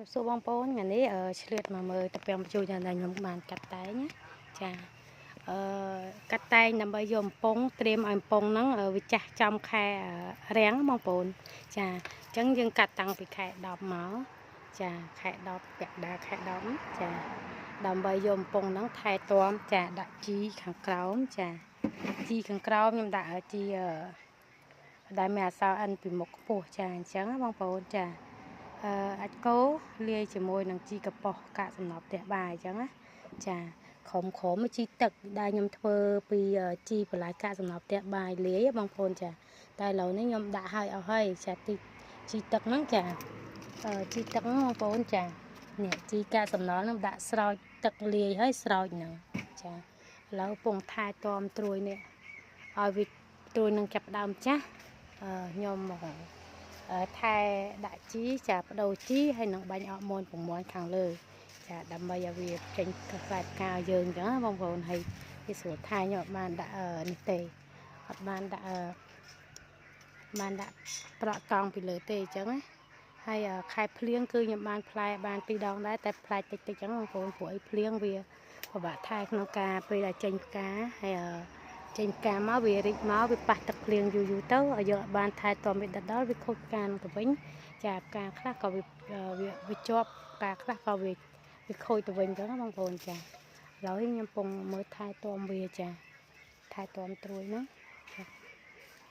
រាបសួរបងប្អូនថ្ងៃនេះឆ្លៀតមកមើលតាពាំងបញ្ជូរដែលខ្ញុំបានកាត់តែងណាចាអឺកាត់តែងដើម្បីយកអំពងត្រៀមឲ្យអំពងហ្នឹងវាចាស់ចំខែរាំងបងប្អូនចាអញ្ចឹងយើងកាត់តាំងពីខែ10មកចាខែ10ពាក់ដាខែ10ចាដើម្បីយកអំពងហ្នឹងថែទាំចាដាក់ជីខាងក្រោមចាជីខាងក្រោមខ្ញុំដាក់ជីដែលមានអក្សរ N ពីមុខខ្ពស់ចាអញ្ចឹងបងប្អូនចាអាចគោលាយជាមួយនឹងជីកប៉ោះកាកសំណប់ផ្ទះបាយអញ្ចឹងណាចាក្រុមជីទឹកដែលខ្ញុំធ្វើពីជីបន្លែកាកសំណប់ផ្ទះបាយលាយបងប្អូនចាតែឥឡូវនេះខ្ញុំដាក់ឲ្យអស់ហើយចាទីជីទឹកហ្នឹងចាជីទឹកហ្នឹងបងប្អូនចានេះជីកាកសំណល់ហ្នឹងដាក់ស្រោចទឹកលាយហើយស្រោចហ្នឹងចាឥឡូវពងថែទាំត្រួយនេះឲ្យវាត្រួយនឹងចាប់ដើមចាស់ខ្ញុំមកថែដាក់ជីចាបដូរជីហើយនឹងបាញ់អរម៉ូនប្រមាណខាងលើចាដើម្បីឲ្យវាចេញផ្លែផ្កាយើងអញ្ចឹងណាបងប្អូនហើយវាស្រួលថែខ្ញុំអត់បានដាក់នេះទេអត់បានដាក់បានដាក់ប្រក់តង់ពីលើទេអញ្ចឹងណាហើយខែភ្លៀងគឺខ្ញុំបានផ្លែបានពីរដងដែរតែផ្លែតិចតិចអញ្ចឹងបងប្អូនព្រោះអីភ្លៀងវាពិបាកថែក្នុងការពេលដែលចេញផ្កាហើយចេញផ្កាមកវារីកមកវាប៉ះទឹកភ្លៀងយូរយូរទៅឲ្យយើងបានថែទាំវាដល់វាខូចផ្កានឹងទៅវិញចាផ្កាខ្លះក៏វាជាប់ផ្កាខ្លះក៏វាខូចទៅវិញអញ្ចឹងបងប្អូនចាឥឡូវខ្ញុំពងមើលថែទាំវាចាថែទាំត្រួយហ្នឹងចា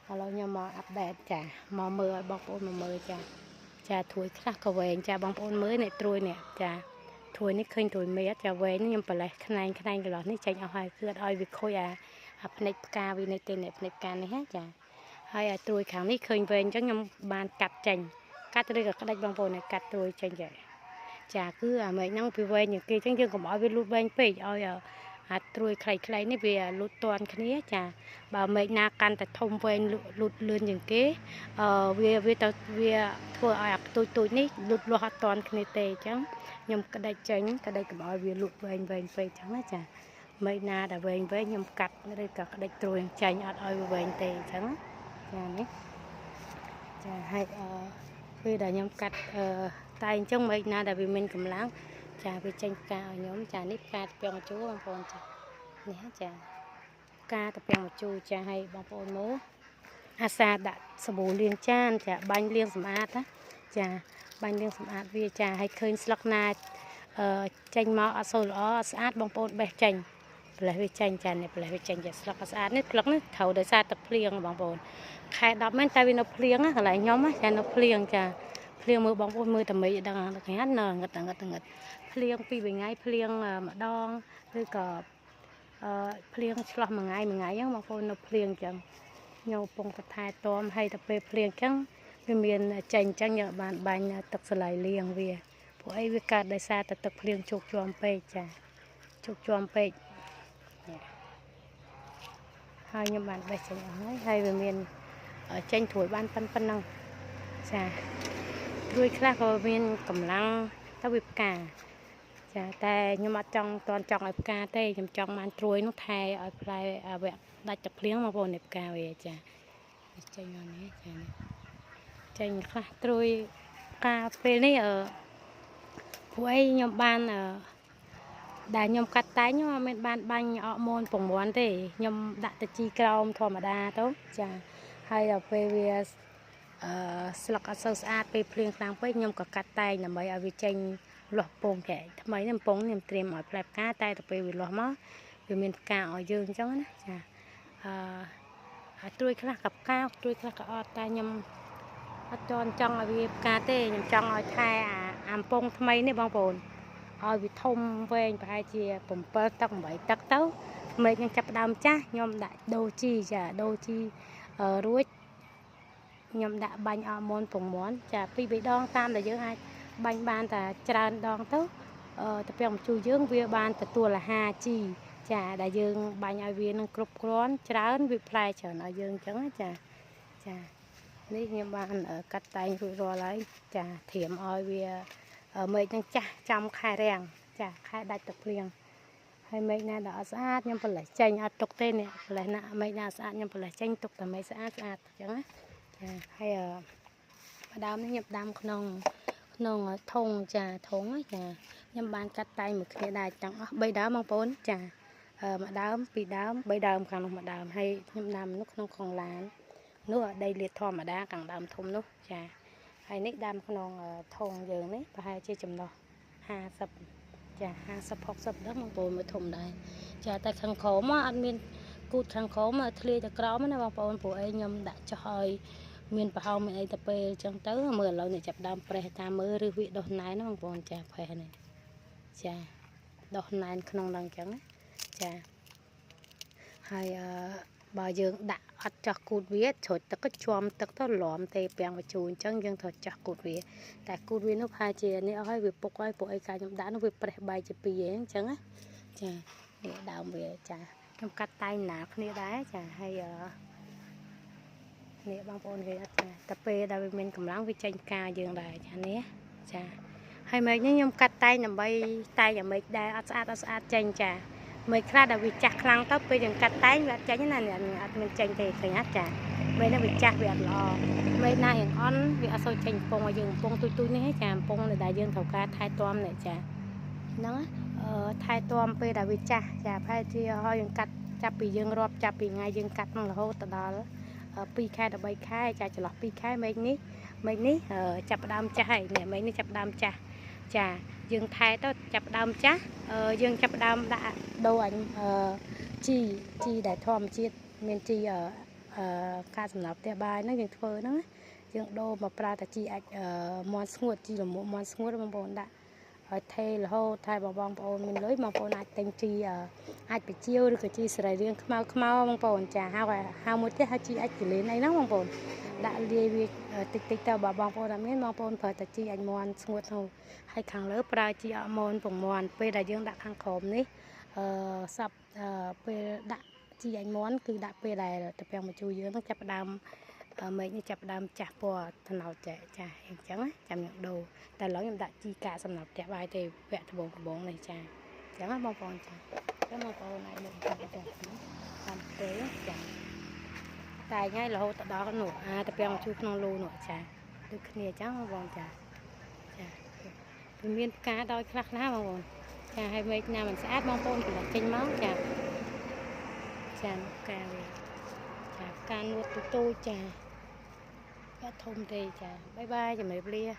ឥឡូវខ្ញុំមកអាប់ដេតចាមកមើលឲ្យបងប្អូនមកមើលចាចាត្រួយខ្លះក៏វែងចាបងប្អូនមើលនេះត្រួយនេះចាត្រួយនេះឃើញត្រួយមេចាវែងខ្ញុំប្រលេះខ្នែងខ្នែងកន្លោះនេះចេញអស់ហើយគឺអត់ឲ្យវាខូចអាភ្នែកផ្កាវានេះទេអ្នកភ្នែកផ្កានេះហ่ะចាហើយអាត្រួយខាងនេះឃើញវែងអញ្ចឹងខ្ញុំបានកាត់ចេញកាត់ឬក៏ក្តិចបងប្អូនកាត់ត្រួយចេញចាចាគឺអាមែកហ្នឹងវាវែងជាងគេអញ្ចឹងយើងកុំឲ្យវាលូតវែងពេកឲ្យអាត្រួយខ្លីៗនេះវាលូតទាន់គ្នាចាបើមែកណាកាន់តែធំវែងលូតលឿនជាងគេវាទៅវាធ្វើឲ្យអាទូចទូចនេះលូតលាស់អត់ទាន់គ្នាទេអញ្ចឹងខ្ញុំក្តិចចេញក្តិចកុំឲ្យវាលូតវែងវែងពេកអញ្ចឹងណាចាមែកណាដែលវែងវែងខ្ញុំកាត់ឬក៏ក្តិចត្រួយចេញអត់ឲ្យវាវែងទេអញ្ចឹងចានេះចាហើយពេលដែលខ្ញុំកាត់តែអញ្ចឹងមែកណាដែលវាមានកម្លាំងចាវាចេញផ្កាឲ្យខ្ញុំចានេះផ្កាតាពាំងម្ជូរបងប្អូនចានេះចាផ្កាតាពាំងម្ជូរចាឲ្យបងប្អូនមើលអាសាដាក់សាប៊ូលាងចានចាបាញ់លាងសម្អាតណាចាបាញ់លាងសម្អាតវាចាឲ្យឃើញស្លឹកណាចេញមកអត់សូវល្អអត់ស្អាតបងប្អូនបេះចេញផ្លេសវាចេញចានេះផ្លេសវាចេញចាស្លឹកស្អាតនេះស្លឹកនេះត្រូវដោយសារទឹកភ្លៀងបងប្អូនខែ10មែនតែវានៅភ្លៀងណាកន្លែងខ្ញុំណាចានៅភ្លៀងចាភ្លៀងមើលបងប្អូនមើលតែមេឃដឹងហ្នឹងណាងឹតងឹតងឹតភ្លៀងពីរថ្ងៃភ្លៀងម្ដងឬក៏ភ្លៀងឆ្លោះមួយថ្ងៃមួយថ្ងៃហ្នឹងបងប្អូននៅភ្លៀងអញ្ចឹងខ្ញុំកំពុងតែថែទាំហើយទៅពេលភ្លៀងអញ្ចឹងវាមានចេញអញ្ចឹងយើងបានបាញ់ទឹកសលៃលាងវាព្រោះអីវាកើតដោយសារតែទឹកភ្លៀងជោកជាំពេកចាជោកជាំពេកហើយខ្ញុំបានបេះចេញអស់ហើយហើយវាមានចេញត្រួយបានប៉ុណ្ណឹងចាត្រួយខ្លះក៏មានកម្លាំងទៅវាផ្កាចាតែខ្ញុំអត់ចង់តន់ចង់ឲ្យផ្កាទេខ្ញុំចង់បានត្រួយនោះថែឲ្យផ្លែវគ្គដាច់ទឹកភ្លៀងបងប្អូននេះផ្កាវាចាចេញមកនេះចាចេញខ្លះត្រួយផ្កាពេលនេះព្រោះអីខ្ញុំបានដែលខ្ញុំកាត់តែងខ្ញុំអត់មានបានបាញ់អរម៉ូនប្រមាណទេខ្ញុំដាក់តែជីក្រោមធម្មតាទៅចាហើយដល់ពេលវាស្លឹកអត់សូវស្អាតពេលភ្លៀងខ្លាំងពេកខ្ញុំក៏កាត់តែងដើម្បីឲ្យវាចេញលាស់ពងកែថ្មីនេះពងខ្ញុំត្រៀមឲ្យផ្លែផ្កាតែទៅពេលវាលាស់មកវាមានផ្កាឲ្យយើងអញ្ចឹងណាចាត្រួយខ្លះក៏ផ្កាត្រួយខ្លះក៏អត់តែខ្ញុំអត់ចង់ឲ្យវាផ្កាទេខ្ញុំចង់ឲ្យថែអាពងថ្មីនេះបងប្អូនឲ្យវាធំវែងប្រហែលជា7ទឹក8ទឹកទៅមេឃខ្ញុំចាប់ដើមចាស់ខ្ញុំដាក់ដូរជីចាដូរជីរួចខ្ញុំដាក់បាញ់អរម៉ូនប្រមាណចាពីរបីដងតាមដែលយើងអាចបាញ់បានតែច្រើនដងទៅតាពាំងម្ជូរយើងវាបានទទួលអាហារជីចាដែលយើងបាញ់ឲ្យវានឹងគ្រប់គ្រាន់ច្រើនវាផ្លែច្រើនឲ្យយើងអញ្ចឹងចាចានេះខ្ញុំបានកាត់តែងរួចរាល់ហើយចាត្រៀមឲ្យវាមេឃនឹងចាស់ចំខែរាំងចាខែដាច់ទឹកភ្លៀងហើយមេឃណាដែលអត់ស្អាតខ្ញុំប្រលេះចេញអត់ទុកទេនេះប្រលេះណាមេឃណាស្អាតខ្ញុំប្រលេះចេញទុកតែមេឃស្អាតស្អាតអញ្ចឹងណាចាហើយដើមនេះខ្ញុំដាំក្នុង ក្នុងធុងចាធុងចាខ្ញុំបានកាត់តែងមួយគ្នាដែរទាំងអស់3ដើមបងប្អូនចាមួយដើមពីរដើម3ដើមខាងនោះមួយដើមហើយខ្ញុំដាំនោះក្នុងកងឡាននោះដីលាតធម្មតាខាងដើមធំនោះចាហើយនេះដាំក្នុងធុងយើងនេះប្រហែលជាចំណុះ50ចា50 60ដល់បងប្អូនមើលធំដែរចាតែខាងក្រោមអត់មានគូតខាងក្រោមធ្លាយទៅក្រោមណាបងប្អូនព្រោះអីខ្ញុំដាក់ចោះឲ្យមានប្រហោងមានអីទៅពេលអញ្ចឹងទៅមើលឥឡូវនេះចាប់ដើមប្រេះតាមមើលឬវាដុះណែនណាបងប្អូនចាប្រេះនេះចាដុះណែនក្នុងហ្នឹងអញ្ចឹងចាហើយបើយើងដាក់អត់ចោះគូតវាជ្រុចទឹកក៏ជាំទឹកទៅលំទេពាំងបញ្ជូរអញ្ចឹងយើងត្រូវចោះគូតវាតែគូតវានោះប្រហែលជានេះអស់ហើយវាពុកហើយពួកអីកាខ្ញុំដាក់នោះវាប្រេះបែកជាពីរឯងអញ្ចឹងណាចានេះដើមវាចាខ្ញុំកាត់តែងណាគ្នាដែរចាហើយនេះបងប្អូនគេអត់ចាតែពេលដែលវាមានកម្លាំងវាចេញផ្កាយើងដែរចានេះចាហើយមេឃនេះខ្ញុំកាត់តែងដើម្បីតែងឲ្យមេឃដែរអត់ស្អាតអត់ស្អាតចេញចាមេឃខ្លះដែលវាចាស់ខ្លាំងទៅពេលយើងកាត់តែងវាអត់ចេញណាអត់មានចេញទេឃើញអត់ចាមេឃនេះវាចាស់វាអត់ល្អមេឃណារៀងអន់វាអត់សូវចេញពងឲ្យយើងពងទូចទូចនេះចាពងដែលយើងត្រូវការថែទាំនេះចាហ្នឹងថែទាំពេលដែលវាចាស់ចាប្រហែលជាឲ្យយើងកាត់ចាប់ពីយើងរាប់ចាប់ពីថ្ងៃយើងកាត់ហ្នឹងរហូតទៅដល់2ខែដល់3ខែចាចន្លោះ2ខែមេឃនេះចាប់ផ្ដើមចាស់ហើយនេះមេឃនេះចាប់ផ្ដើមចាស់ចាយើងថែទៅចាប់ផ្ដើមចាស់យើងចាប់ផ្ដើមដាក់ដូរអញជីជីដែលធម្មជាតិមានជីការសម្រាប់ផ្ទះបាយហ្នឹងយើងធ្វើហ្នឹងយើងដូរមកប្រើតែជីអាចមន់ស្ងួតជីលមួកមន់ស្ងួតបងប្អូនដាក់ឲ្យថេរហូតថែបងប្អូនមានលុយបងប្អូនអាចទិញជីអាចបជាវឬក៏ជីសរីរាង្គខ្មៅខ្មៅបងប្អូនចាហៅហៅមួយទៀតហៅជីអាចគីលីនអីហ្នឹងបងប្អូនដាក់លាយវាតិចតិចទៅបើបងប្អូនអត់មានបងប្អូនប្រើតែជីអាចមន់ស្ងួតនោះហើយខាងលើប្រើជីអមនពងមន់ពេលដែលយើងដាក់ខាងក្រោមនេះសັບពេលដាក់ជីអាចមន់គឺដាក់ពេលដែលត្រពាំងម្ជូរយើងហ្នឹងចាប់ផ្ដើមមេឃនេះចាប់ផ្ដើមចាស់ពណ៌ត្នោតចាចាអញ្ចឹងចាំខ្ញុំដូរតែឥឡូវខ្ញុំដាក់ជីកាកសម្រាប់ផ្ទះបាយទេវគ្គដំបងនេះចាអញ្ចឹងបងប្អូនចាអញ្ចឹងបងប្អូនអាចមកចាតាមទេចាតែថ្ងៃរហូតទៅដល់នោះអាត្រពាំងម្ជូរក្នុងលូនោះចាដូចគ្នាអញ្ចឹងបងប្អូនចាចាវាមានផ្កាដោយខ្លះខ្លះបងប្អូនចាហើយមេឃណាមិនស្អាតបងប្អូនកន្លះចេញមកចាចាផ្កាវាចាផ្កានួតទូចចាអត់ធំទេចាបាយបាយជំរាបលា។